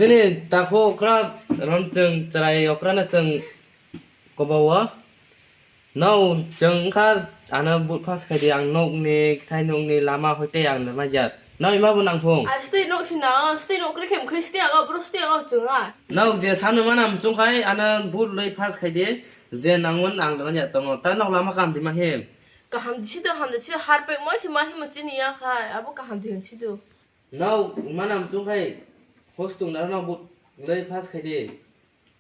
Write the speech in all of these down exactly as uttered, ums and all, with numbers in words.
Nini tako okra rom chwng chwrai okra na chwng kobo o. No chwng wngkha ano but pass khaidi ang nokni thai nokni lama hoite ang nangya. No ima bo nangphung. Astwi nok sina, astwi nok kre khem khai sti aga bro sti aga chwng a. No je sanu mana mchung khai ano but loi pass khaidi je nangmon ang nangya tongo. Ta nok lama kam di ma hem. Kaham di sido ham di sido harpek mo si ma hem chini ya khai abo kaham di sido. No mana mchung khai hostung na no but loi pass khaidi.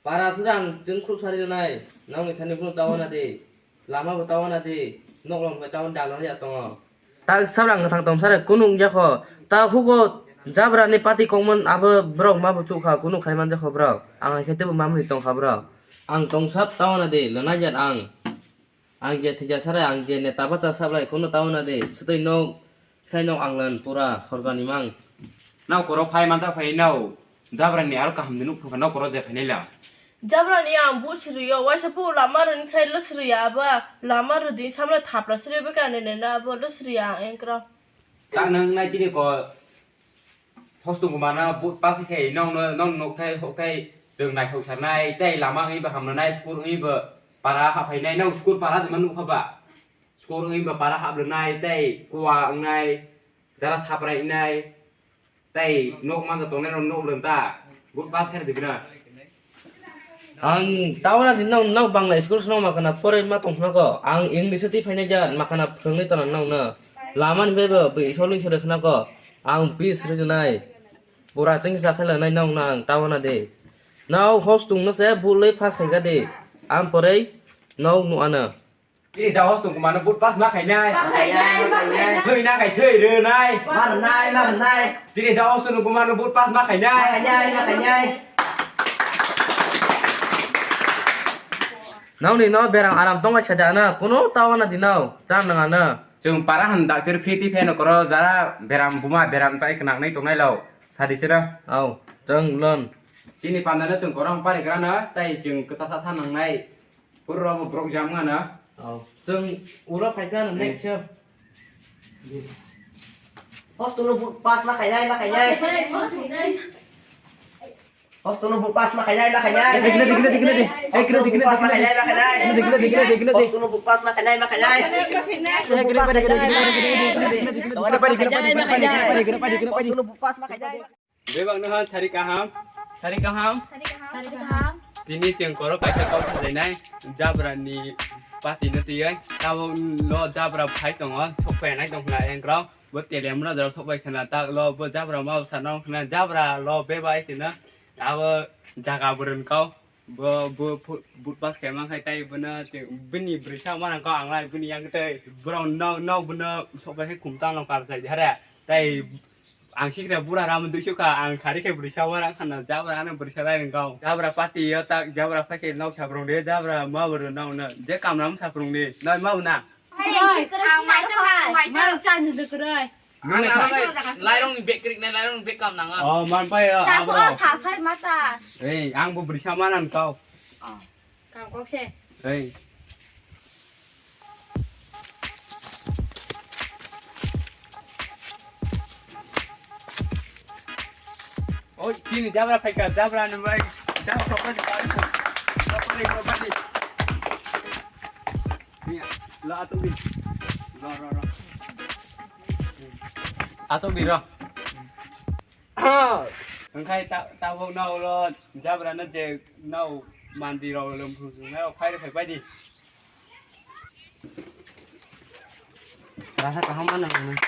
Para sudang chwng khrup sari nai, nokni thani phunu tawana di, lama bo tawana di, nok long bai tawana dal ya tongo. Tak sablang thang tong sare kunu wngya kho, ta hugo jabra ni pati kongmon abo borok ma bo chukha kunu khai man jakho borok, ang hai khe tebo mamni tongkha borok. Ang tong sab tawana di, lana jat ang. Ang je thija sare, ang je neta bacha sablai kunu tawana di, sutui nok, khai nok ang lan pura sorga ni mang. Nao koro phai manjak phai nao. Jabra ni aro kaham de nuk phunukha nokoro je phainai la. Jabra ni ang buh siriyo, waisa buh lama rwni sai lwsriya aba, lama rwdi samla thapla siri bwkha nene na abo lwsriya ang engkra. Tak nang nai chini ko hostung ko mana but pas khe nong no, nong nok thai hok thai chwng naithok sarnai, tei lama wngwi bo hamnanai, school wngwi bo para haphainai, nong school para jema nukha ba? School wngwi bo para haplwnai, tei kuwa wngnai, jara saprai wngnai. Tei nok manja tongnai rok nok lenta. But pass khe rwdi bwna. Ang tawana di nok, nok bangla school swnam makana poroi ma tong khna ko. Ang English twi phainai jat makana phwrwngwi tona nok no. Lama ni bebo bwi solwing sori khna ko. Ang bis rwjwnai. Pura chwng sa khe lanai nok no ang tawana di. Nok hostung no se bulwi pass khaika di. Ang poroi nok nuana. Chini da hostung kumano but pass ma khainai. Ma khainai, ma khainai. Thwi na khai thwi rwnai. Ma rwnai, ma rwnai. Chini da hostung kumano but pass ma khainai. Ma khainai, ma khainai. Nokni no berang aram tongbai sadi ano, kuno tawana di no, cham nang ano. Chwng para han doctor phi ti pheno koro jara beram buma beram tai kwnang nai tongnai lo. Sadi chwra. Au, chwng lon. Chini pandano chwng korang pari grana, tai chwng kwchasa sa nangnai. Pura bo borok jam ngana. Oh, chwng ura phai phano next year. Hostel no bu-, pass ma khainai, ma khainai. Hostel no bu-, pass ma khainai, ma khainai. Eh, dikna, dikna, dikna, dikna. Eh, dikna, dikna, pass ma khainai, ma khainai. Dikna, dikna, dikna, dikna. Hostel no bu-, pass ma khainai, ma khainai. Eh, dikna, dikna, dikna, dikna. Hostel no bu-, pass ma khainai. Bebak no han sari kaham. Sari kaham. Sari kaham. Tini chwng koro kaisa kok sajainai. Jabra ni pati no tiyai. Tabo lo jabra phai tongo. Sok phainai tong khna engrok. Bo telem no jora sok bai khna tak lo bo jabra ma sa nong khna jabra lo beba ai tina. Abo jaga burun kau. Bo, bo phu-, but pass khe man khai tai bono chwng bini bwrwi sa ma nang kau ang lai bini yang tei borok no, no bono sok bai khe khum tang nang kar sai hare. Tai Ang sikra bura ram dui sukha, ang khari khe bwrwi sa warang khana jabra ano bwrwi sa rai rwngkau. Jabra party yo tak jabra phai khe nok sabrung de jabra ma bwrwi no no je kam ram sabrung de noi ma bwna. Ang mai tong, ang mai tong. Mang chani de kwrwi. Nung le kha. Lairong ni bag krik nai, lairong ni bag kam nang. Oh, man pai ya. Chapo abro. Sa sai ma cha. Ei, ang bo bwrwi sa ma nan kau. Kam kok se. Ei. Oi, chini jabra phaika, jabra ni bai. Jabra phaika ni bai. Jabra ni bai. Ni, la atuk di. Ro, ro, ro. Atuk di, ro. Hwnkhe ta-, tabuk no ulo jabra no je no mandi rok lwmphru chwngnairok phai rw phai bai di. Rasa kaham ma nang nang.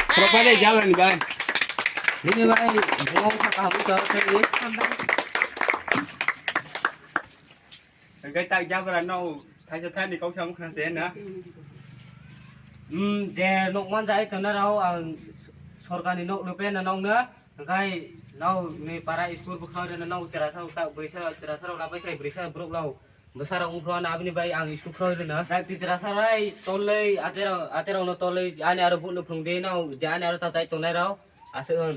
Khoro pai de jabra ni bai. Nini bai, bung sa kaham sa sa ni. Hwnkhe tak jabra no thaisa thani kok sam khna se na. Hmm, je nok man jai tona rao ang sorkar ni nok lupe na nok na. Hwnkhe no ni para school bwkhao rena no chera sa tak brisa chera sa rok labai khai brisa brok lao. Bwsarok wngkha na aboni bai ang school khwlai rwna. Dak twi chwrasa rai tolwi aterok, aterokno tolwi ani aro buhno phwrwngdi no je ani aro ta chai tongnairok aswk hwn.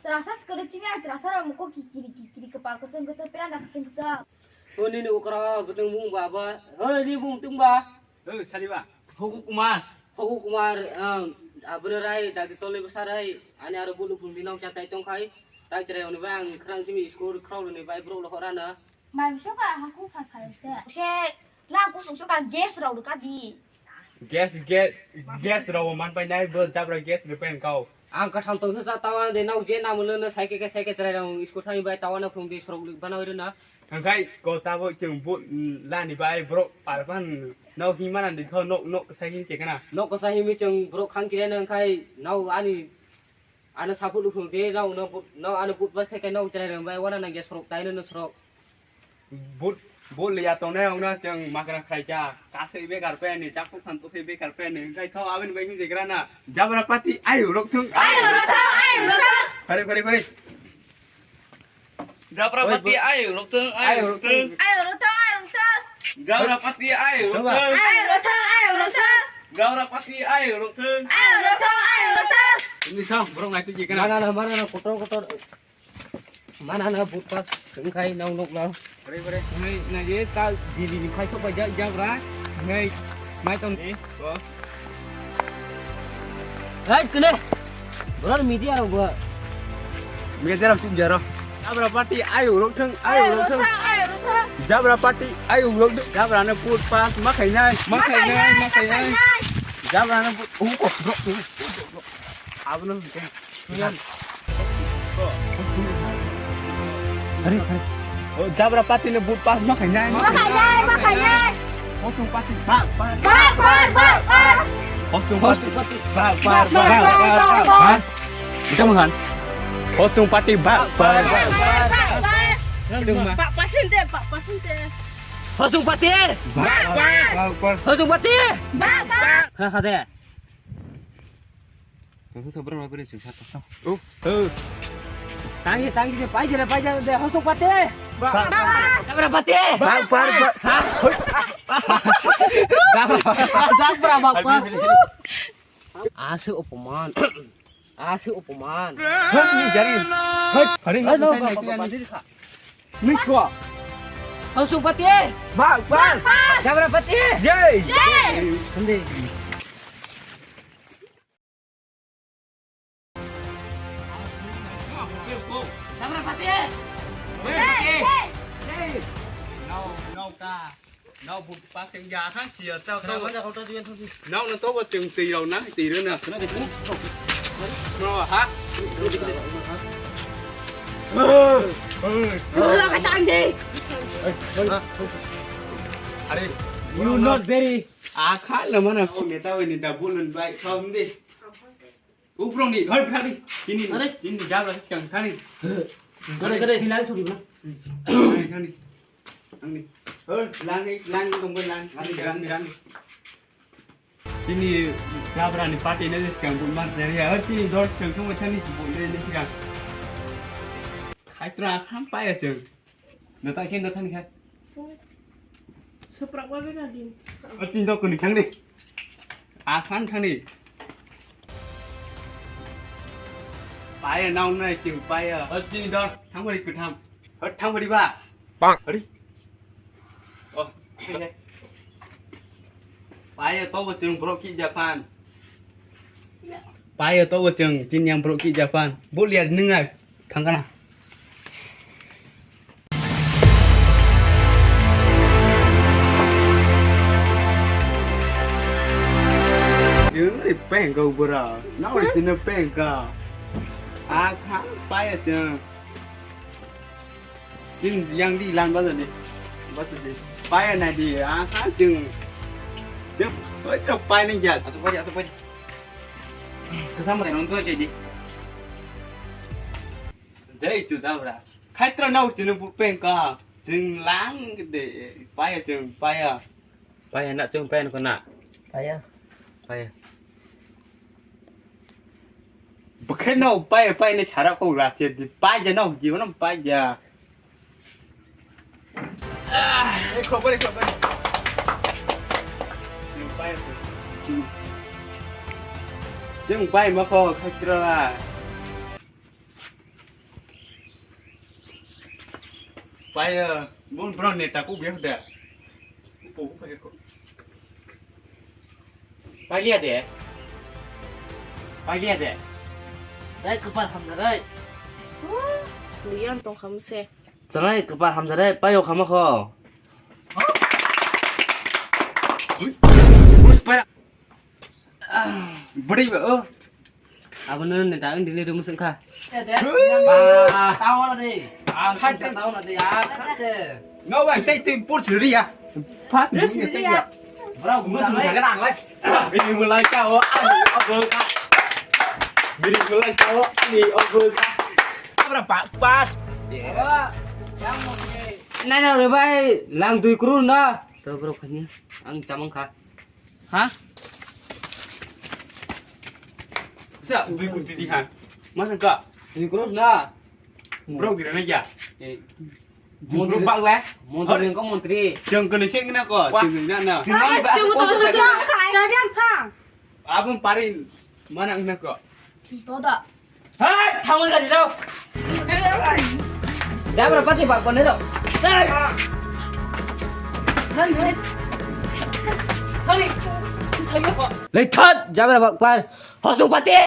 Chwrasa swkang chini ang chwrasarok muko kikiri kikiri kwpal kwchwng kwchwng pera da kwchwng kwchwng. O nini okra bwtwng bung ba ba. Hoi ni bung tong ba. O saliba. Hogu Kumar. Hogu Kumar, um, Abro rai, dati tole bwsa rai, ani aro bulu phung di nong cha chai tong khai, tai chrai oni bai ang khrang simi school khraw ni bai bro lo hora na. Mai bwsa ka haku phai phai se. Se la kusuk so ka gas rau ka di. Gas, gas, gas rau man pai nai bo jabra gas ni pen kau. Ang katham tong sa tawa de nau je na mulo na sai ke sai ke chrai rang school thang bai tawa na phung di sorok bana wi na. Hwnkhe ko tabo chwng bo, mm, lani bai borok palpan nok himma nang di kho nok, nok kwsa him che kana. Nok kwsa himwi chwng borok khang kire nang khai nok ani, ano saput lukhung de nok, nok but, nok ano but bai khai khai nok chrai rang bai wana nang ge sorok tai no sorok. But, but liya tongnai ongna chwng makra khlai cha. Kasui bekar pe ni, chakuk phan tukhai bekar pe ni, hwnkhe tho aboni bai him je gra na. Jabra pati ayu rok thung. Ayu rok thung, ayu rok thung. Phari, phari, phari. Jabrapati ayo rok thung, ayo rok thung. Ayo rok thung, ayo rok thung. Jabrapati ayo rok thung. Ayo rok thung, ayo rok thung. Jabrapati ayo rok thung. Ayo rok thung, ayo rok thung. Ini sang borok nai tuji kana. Mana na, mana na, kotor kotor. Mana na but pas wngkhai nang nuk nang. Bare bare. Nai nai ye ta dili ni khai sok bai ja jabra. Nai mai tong ni. Ko. Hai kene. Bro media rok bo. Media rok tin jaro. Jabra party ayo rok thung, ayo rok thung. Jabra party ayo rok thung. Jabra ne put pas ma khai nai. Ma khai nai, ma khai nai. Jabra ne put u ko bro. Abono. Are, are. O, jabra pati no but pas ma khainai. Ma khainai, ma khainai. Hosung pati bak, bak. Bak, bak, bak, bak. Hosung pati bak, bak, bak, bak. Bak, bak, bak, bak. Bisa munghan. Hosung pati bak, bak, bak. Bak, bak, bak. Bak, bak, sinte, bak, bak, sinte. Hosung pati. Bak, bak, bak. Hosung pati. Bak, bak. Kha, kha de. Nang thok thok borok rok bini sing sa thok. Oh, oh. Tangi, tangi, je pai jere, pai jere, de, hosok pate. Ba, ba, ba. Kamera pate. Ba, ba, ba. Ha? Jabra, jabra, ba, ba. Ase opoman. Ase opoman. Hei, ni jari. Hei, hari na, na, na, na, na, na, na. Ni ko. Hosok pate. Ba, ba. Jabra pate. Jai. Jai. Hande. Nau, nau ta. Nau but paseng ja khan sia ta. Nau na to bo cheng tei rau na, tei rau na. No, ha? Are, you not very. A kha le mana ko neta wai neta bulun bai kham de. Uprong ni, hoi, phari. Chini, are, chini jabra siang thani. Kare, kare, hilai thori na. Thani, thani. Thani. Hoi, lang ni, lang ni tong bai lang. Thani, lang ni, lang ni. Chini jabra ni party ne siang bun mar de ya. Hoi, chini dor siang thong thani bun de ni siang. Khai tra kham pa ya cheng. No ta khe no thani kha. Suprak ba bena din. O tin dok ni thang di. A phan thang di. Paya nau nai ching paya. O tin dok thang bari kutham. O thang bari ba. Bang. Ari. O. Paya to bo ching bro ki Japan. Paya to bo ching tin yang bro ki Japan. Bol ya nung ai. Thangkana. Chwng ri peng kau bura. Nau ri tino peng ka. A kha paya chwng. Tin yang di lan ba ni. Ba tu di. Paya na di. A kha chwng. Chwng. Oi to pai ni ja. Atu pai, atu pai. Kasam rai nong to je di. Dei chu jabra. Khaitra nau chini bu peng ka. Chwng lang de paya chwng paya. Paya na chwng paya ko na. Paya. Paya. Bwkhe nau paya paya ni sara ko ra che di. Paya nau ji nang paya. Ah, eh, khobor, khobor. Chwng paya ko. Chwng paya ma ko khaitra. Paya, bun bro neta ku biak da. Upo ku paya ko. Paya de. Pailiya de. Dai kwpal hamjarai. Liyan tong khamse. Sangai kwpal hamjarai, payo khama kho. Bus para. Beri ba, oh. Abono ne da ang dile rumus engkha. Eh, de. Ba. Tahu lah deh. Ang tahu lah deh. Ah, kacau. Nggak, Bang, teh, teh, pur sendiri ya. Pas, terus sendiri ya. Bro, gue sama sakit ang, like. Bini mulai kau, ani obo ka. Bini mulai kau, ani obo ka. Apa, Pak? Pas. Nai na re bai, lang dui kru na. To bro khani, ang chamang kha. Ha? Sa, dui kru titi ha. Masa ka? Dui kru na. Bro, gira na ya. Eh. Montri bak le? Montri ko montri. Jeng kene sing na ko, jeng na na. Abun parin mana na ko. Toda. Hai, thamal gari rao. Jabra pati bak bone rao. Lei thot, jabra bak par. Hosung pati.